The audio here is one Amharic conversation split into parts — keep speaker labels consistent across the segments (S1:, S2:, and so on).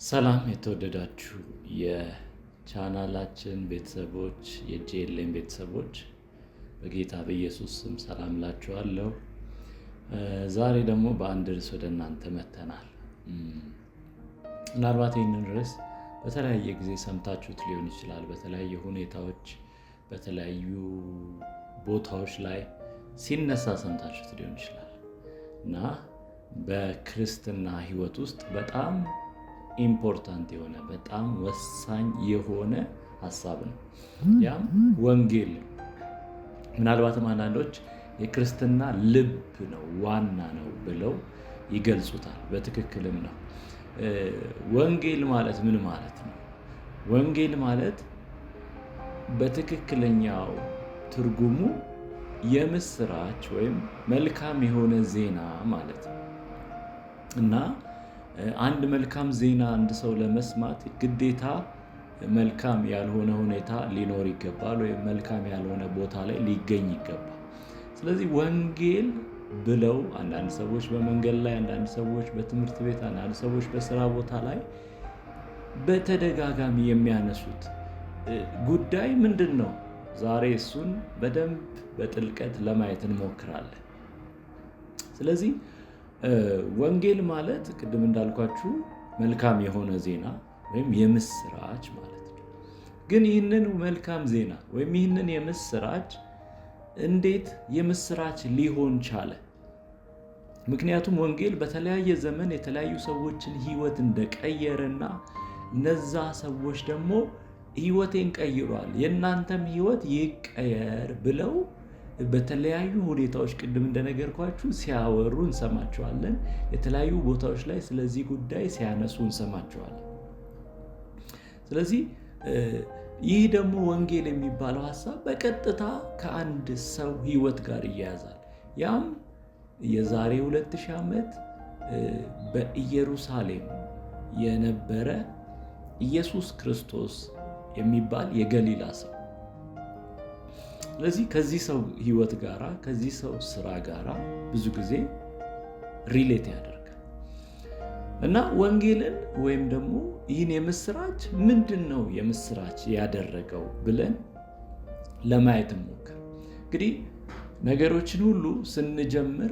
S1: ሰላም የተወደዳችሁ የቻናላችን ቤተሰቦች፣ የጄኤልኤም ቤተሰቦች፣ በጌታ በኢየሱስ ስም ሰላም ላችኋለሁ። ዛሬ ደግሞ በአንድ ርዕስ ወደ እናንተ መተናል። ምናልባት ይህንን ርዕስ በተለያየ ጊዜ ሰምታችሁት ሊሆን ይችላል። በተለያየ ሁኔታዎች፣ በተለያዩ ቦታዎች ላይ ሲነሳ ሰምታችሁት ሊሆን ይችላል እና በክርስትና ሕይወት ውስጥ በጣም important የሆነ፣ በጣም ወሳኝ የሆነ ሀሳብ ነው። ያም ወንጌል ነው። ምናልባትም አንዳንዶች የክርስትና ልብ ነው፣ ዋና ነው ብለው ይገልጹታል። በትክክልም ነው። ወንጌል ማለት ምን ማለት ነው? ወንጌል ማለት በትክክለኛው ትርጉሙ የምስራች ወይም መልካም የሆነ ዜና ማለት ነው። እና አንድ መልካም ዜና አንድ ሰው ለመስማት ግዴታ መልካም ያልሆነ ሁኔታ ሊኖር ይገባል፣ ወይም መልካም ያልሆነ ቦታ ላይ ሊገኝ ይገባል። ስለዚህ ወንጌል ብለው አንዳንድ ሰዎች በመንገድ ላይ፣ አንዳንድ ሰዎች በትምህርት ቤት፣ አንዳንድ ሰዎች በስራ ቦታ ላይ በተደጋጋሚ የሚያነሱት ጉዳይ ምንድን ነው? ዛሬ እሱን በደንብ በጥልቀት ለማየት እንሞክራለን። ስለዚህ ወንጌል ማለት ቅድም እንዳልኳችሁ መልካም የሆነ ዜና ወይም የምስራች ማለት ነው። ግን ይህንን መልካም ዜና ወይም ይህንን የምስራች እንዴት የምስራች ሊሆን ቻለ? ምክንያቱም ወንጌል በተለያየ ዘመን የተለያዩ ሰዎችን ሕይወት እንደቀየረና እነዛ ሰዎች ደግሞ ሕይወቴን ቀይሯል፣ የእናንተም ሕይወት ይቀየር ብለው በተለያዩ ሁኔታዎች ቅድም እንደነገርኳችሁ ሲያወሩ እንሰማቸዋለን። የተለያዩ ቦታዎች ላይ ስለዚህ ጉዳይ ሲያነሱ እንሰማቸዋለን። ስለዚህ ይህ ደግሞ ወንጌል የሚባለው ሀሳብ በቀጥታ ከአንድ ሰው ሕይወት ጋር ይያያዛል። ያም የዛሬ 2000 ዓመት በኢየሩሳሌም የነበረ ኢየሱስ ክርስቶስ የሚባል የገሊላ ሰው። ስለዚህ ከዚህ ሰው ሕይወት ጋራ፣ ከዚህ ሰው ስራ ጋራ ብዙ ጊዜ relate ያደርጋል። እና ወንጌልን ወይም ደግሞ ይህን የምስራች ምንድን ነው የምስራች ያደረገው ብለን ለማየት እንሞክር። እንግዲህ ነገሮችን ሁሉ ስንጀምር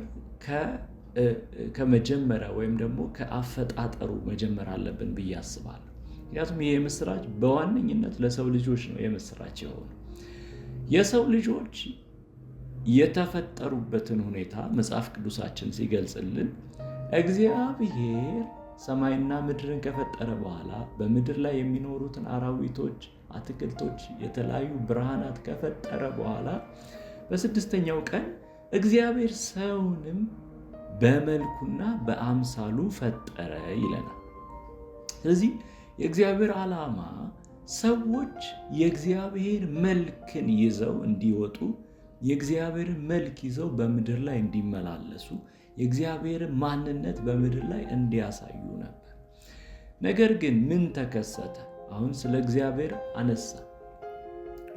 S1: ከመጀመሪያ ወይም ደግሞ ከአፈጣጠሩ መጀመር አለብን ብዬ አስባለሁ። ምክንያቱም ይህ የምስራች በዋነኝነት ለሰው ልጆች ነው የምስራች የሆነው። የሰው ልጆች የተፈጠሩበትን ሁኔታ መጽሐፍ ቅዱሳችን ሲገልጽልን እግዚአብሔር ሰማይና ምድርን ከፈጠረ በኋላ፣ በምድር ላይ የሚኖሩትን አራዊቶች፣ አትክልቶች፣ የተለያዩ ብርሃናት ከፈጠረ በኋላ በስድስተኛው ቀን እግዚአብሔር ሰውንም በመልኩና በአምሳሉ ፈጠረ ይለናል። ስለዚህ የእግዚአብሔር ዓላማ ሰዎች የእግዚአብሔር መልክን ይዘው እንዲወጡ፣ የእግዚአብሔር መልክ ይዘው በምድር ላይ እንዲመላለሱ፣ የእግዚአብሔር ማንነት በምድር ላይ እንዲያሳዩ ነበር። ነገር ግን ምን ተከሰተ? አሁን ስለ እግዚአብሔር አነሳ።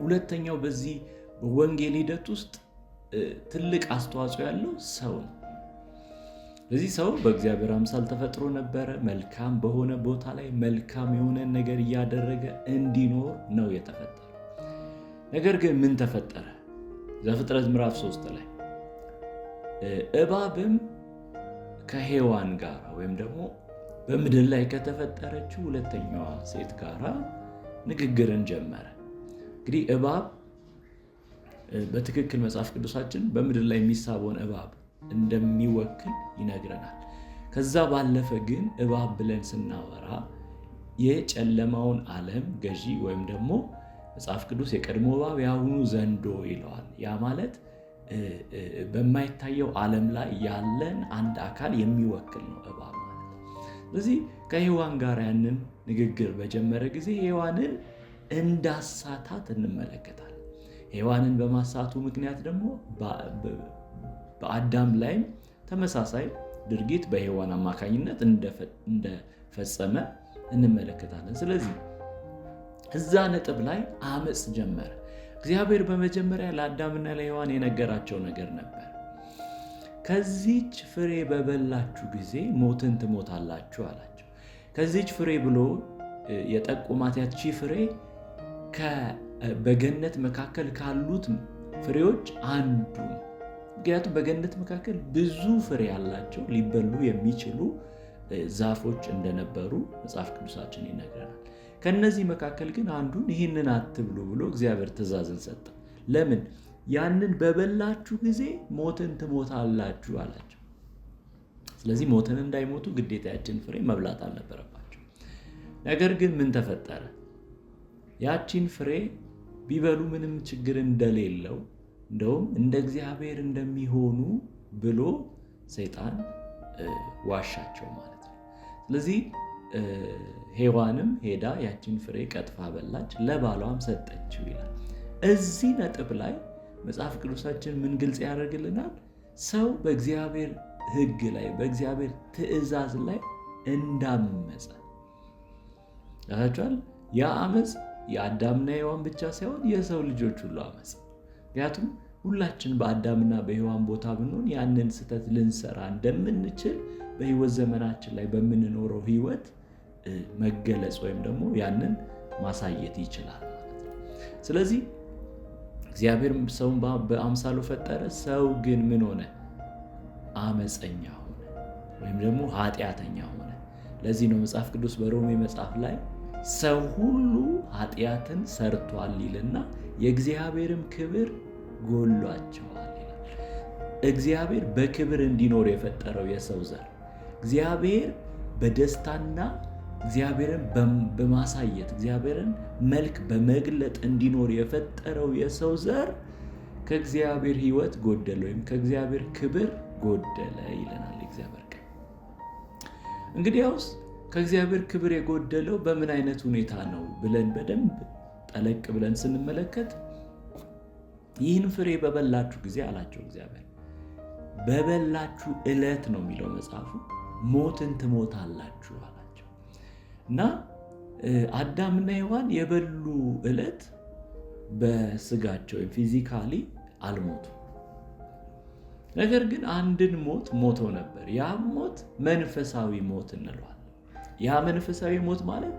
S1: ሁለተኛው በዚህ በወንጌል ሂደት ውስጥ ትልቅ አስተዋጽኦ ያለው ሰው ነው። ለዚህ ሰው በእግዚአብሔር አምሳል ተፈጥሮ ነበረ። መልካም በሆነ ቦታ ላይ መልካም የሆነ ነገር እያደረገ እንዲኖር ነው የተፈጠረው። ነገር ግን ምን ተፈጠረ? ዘፍጥረት ምዕራፍ 3 ላይ እባብም ከሔዋን ጋር ወይም ደግሞ በምድር ላይ ከተፈጠረችው ሁለተኛዋ ሴት ጋራ ንግግርን ጀመረ። እንግዲህ እባብ በትክክል መጽሐፍ ቅዱሳችን በምድር ላይ የሚሳበውን እባብ እንደሚወክል ይነግረናል። ከዛ ባለፈ ግን እባብ ብለን ስናወራ የጨለማውን ዓለም ገዢ ወይም ደግሞ መጽሐፍ ቅዱስ የቀድሞ እባብ የአሁኑ ዘንዶ ይለዋል። ያ ማለት በማይታየው ዓለም ላይ ያለን አንድ አካል የሚወክል ነው እባብ ማለት። ስለዚህ ከሔዋን ጋር ያንን ንግግር በጀመረ ጊዜ ሔዋንን እንዳሳታት እንመለከታለን። ሔዋንን በማሳቱ ምክንያት ደግሞ በአዳም ላይም ተመሳሳይ ድርጊት በሔዋን አማካኝነት እንደፈጸመ እንመለከታለን። ስለዚህ እዛ ነጥብ ላይ አመፅ ጀመረ። እግዚአብሔር በመጀመሪያ ለአዳምና ለሔዋን የነገራቸው ነገር ነበር። ከዚች ፍሬ በበላችሁ ጊዜ ሞትን ትሞታላችሁ አላቸው። ከዚች ፍሬ ብሎ የጠቆማት ያቺ ፍሬ በገነት መካከል ካሉት ፍሬዎች አንዱ ነው። ምክንያቱም በገነት መካከል ብዙ ፍሬ ያላቸው ሊበሉ የሚችሉ ዛፎች እንደነበሩ መጽሐፍ ቅዱሳችን ይነግረናል። ከነዚህ መካከል ግን አንዱን ይህንን አትብሉ ብሎ እግዚአብሔር ትእዛዝን ሰጠ። ለምን? ያንን በበላችሁ ጊዜ ሞትን ትሞታላችሁ አላቸው። ስለዚህ ሞትን እንዳይሞቱ ግዴታ ያችን ፍሬ መብላት አልነበረባቸው። ነገር ግን ምን ተፈጠረ? ያቺን ፍሬ ቢበሉ ምንም ችግር እንደሌለው እንደውም እንደ እግዚአብሔር እንደሚሆኑ ብሎ ሰይጣን ዋሻቸው ማለት ነው። ስለዚህ ሔዋንም ሄዳ ያችን ፍሬ ቀጥፋ በላች፣ ለባሏም ሰጠችው ይላል። እዚህ ነጥብ ላይ መጽሐፍ ቅዱሳችን ምን ግልጽ ያደርግልናል? ሰው በእግዚአብሔር ሕግ ላይ በእግዚአብሔር ትእዛዝ ላይ እንዳመፀ ያታችኋል። ያ አመፅ የአዳምና ሔዋን ብቻ ሳይሆን የሰው ልጆች ሁሉ አመፅ። ምክንያቱም ሁላችን በአዳምና በሔዋን ቦታ ብንሆን ያንን ስህተት ልንሰራ እንደምንችል በህይወት ዘመናችን ላይ በምንኖረው ህይወት መገለጽ ወይም ደግሞ ያንን ማሳየት ይችላል ማለት ነው። ስለዚህ እግዚአብሔር ሰውን በአምሳሉ ፈጠረ። ሰው ግን ምን ሆነ? አመፀኛ ሆነ፣ ወይም ደግሞ ኃጢአተኛ ሆነ። ለዚህ ነው መጽሐፍ ቅዱስ በሮሜ መጽሐፍ ላይ ሰው ሁሉ ኃጢአትን ሰርቷል ይልና የእግዚአብሔርም ክብር ጎሏቸዋል ይላል። እግዚአብሔር በክብር እንዲኖር የፈጠረው የሰው ዘር እግዚአብሔር በደስታና እግዚአብሔርን በማሳየት እግዚአብሔርን መልክ በመግለጥ እንዲኖር የፈጠረው የሰው ዘር ከእግዚአብሔር ሕይወት ጎደለ ወይም ከእግዚአብሔር ክብር ጎደለ ይለናል እግዚአብሔር ቃል። እንግዲያውስ ከእግዚአብሔር ክብር የጎደለው በምን አይነት ሁኔታ ነው ብለን በደንብ ጠለቅ ብለን ስንመለከት ይህን ፍሬ በበላችሁ ጊዜ አላቸው እግዚአብሔር፣ በበላችሁ ዕለት ነው የሚለው መጽሐፉ፣ ሞትን ትሞታላችሁ አላቸው። እና አዳምና ሔዋን የበሉ ዕለት በስጋቸው ወይም physically አልሞቱ። ነገር ግን አንድን ሞት ሞተው ነበር። ያ ሞት መንፈሳዊ ሞት እንለዋለን። ያ መንፈሳዊ ሞት ማለት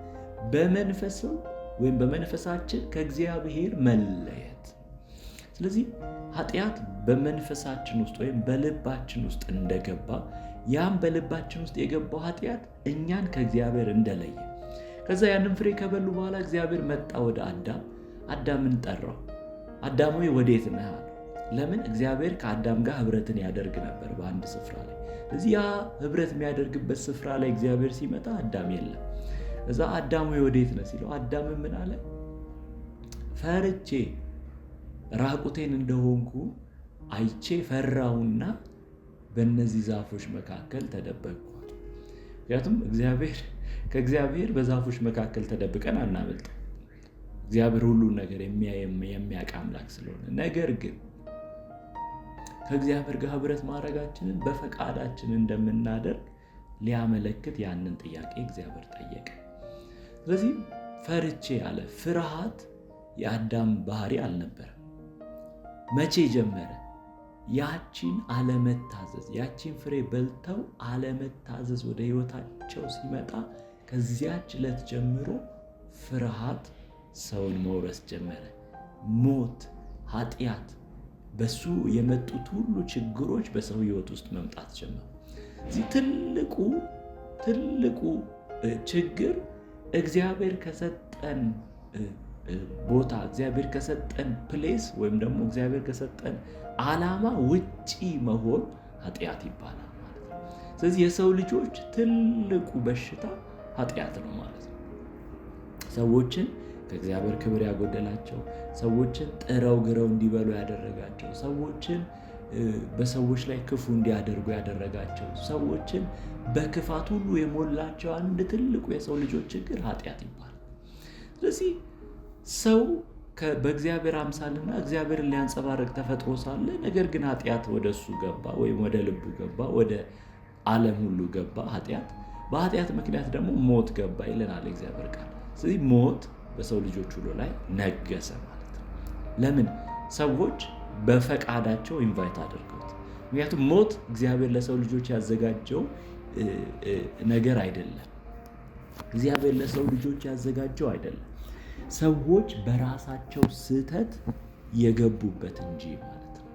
S1: በመንፈስም ወይም በመንፈሳችን ከእግዚአብሔር መለየት። ስለዚህ ኃጢአት በመንፈሳችን ውስጥ ወይም በልባችን ውስጥ እንደገባ፣ ያም በልባችን ውስጥ የገባው ኃጢአት እኛን ከእግዚአብሔር እንደለየ፣ ከዛ ያንን ፍሬ ከበሉ በኋላ እግዚአብሔር መጣ ወደ አዳም። አዳምን ጠራው። አዳም ሆይ ወዴት ነህ አለው። ለምን? እግዚአብሔር ከአዳም ጋር ህብረትን ያደርግ ነበር በአንድ ስፍራ ላይ። እዚህ ያ ህብረት የሚያደርግበት ስፍራ ላይ እግዚአብሔር ሲመጣ አዳም የለም። እዛ አዳም ሆይ ወዴት ነህ ሲለው አዳም ምን አለ? ፈርቼ ራቁቴን እንደሆንኩ አይቼ ፈራውና በእነዚህ ዛፎች መካከል ተደበቅኳል። ምክንያቱም እግዚአብሔር ከእግዚአብሔር በዛፎች መካከል ተደብቀን አናመልጥም። እግዚአብሔር ሁሉን ነገር የሚያውቅ አምላክ ስለሆነ። ነገር ግን ከእግዚአብሔር ጋር ህብረት ማድረጋችንን በፈቃዳችን እንደምናደርግ ሊያመለክት ያንን ጥያቄ እግዚአብሔር ጠየቀ። ስለዚህ ፈርቼ አለ። ፍርሃት የአዳም ባህሪ አልነበረም። መቼ ጀመረ? ያቺን አለመታዘዝ፣ ያቺን ፍሬ በልተው አለመታዘዝ ወደ ህይወታቸው ሲመጣ ከዚያች ዕለት ጀምሮ ፍርሃት ሰውን መውረስ ጀመረ። ሞት፣ ኃጢአት፣ በሱ የመጡት ሁሉ ችግሮች በሰው ህይወት ውስጥ መምጣት ጀመሩ። እዚህ ትልቁ ችግር እግዚአብሔር ከሰጠን ቦታ፣ እግዚአብሔር ከሰጠን place ወይም ደግሞ እግዚአብሔር ከሰጠን ዓላማ ውጪ መሆን ኃጢአት ይባላል ማለት ነው። ስለዚህ የሰው ልጆች ትልቁ በሽታ ኃጢአት ነው ማለት ነው። ሰዎችን ከእግዚአብሔር ክብር ያጎደላቸው፣ ሰዎችን ጥረው ግረው እንዲበሉ ያደረጋቸው፣ ሰዎችን በሰዎች ላይ ክፉ እንዲያደርጉ ያደረጋቸው፣ ሰዎችን በክፋት ሁሉ የሞላቸው አንድ ትልቁ የሰው ልጆች ችግር ኃጢአት ይባላል። ስለዚህ ሰው በእግዚአብሔር አምሳልና እግዚአብሔርን ሊያንጸባርቅ ተፈጥሮ ሳለ ነገር ግን ኃጢአት ወደ እሱ ገባ ወይም ወደ ልቡ ገባ፣ ወደ ዓለም ሁሉ ገባ ኃጢአት። በኃጢአት ምክንያት ደግሞ ሞት ገባ ይለናል እግዚአብሔር ቃል። ስለዚህ ሞት በሰው ልጆች ሁሉ ላይ ነገሰ ማለት ነው። ለምን? ሰዎች በፈቃዳቸው invite አድርገውት። ምክንያቱም ሞት እግዚአብሔር ለሰው ልጆች ያዘጋጀው ነገር አይደለም። እግዚአብሔር ለሰው ልጆች ያዘጋጀው አይደለም። ሰዎች በራሳቸው ስህተት የገቡበት እንጂ ማለት ነው።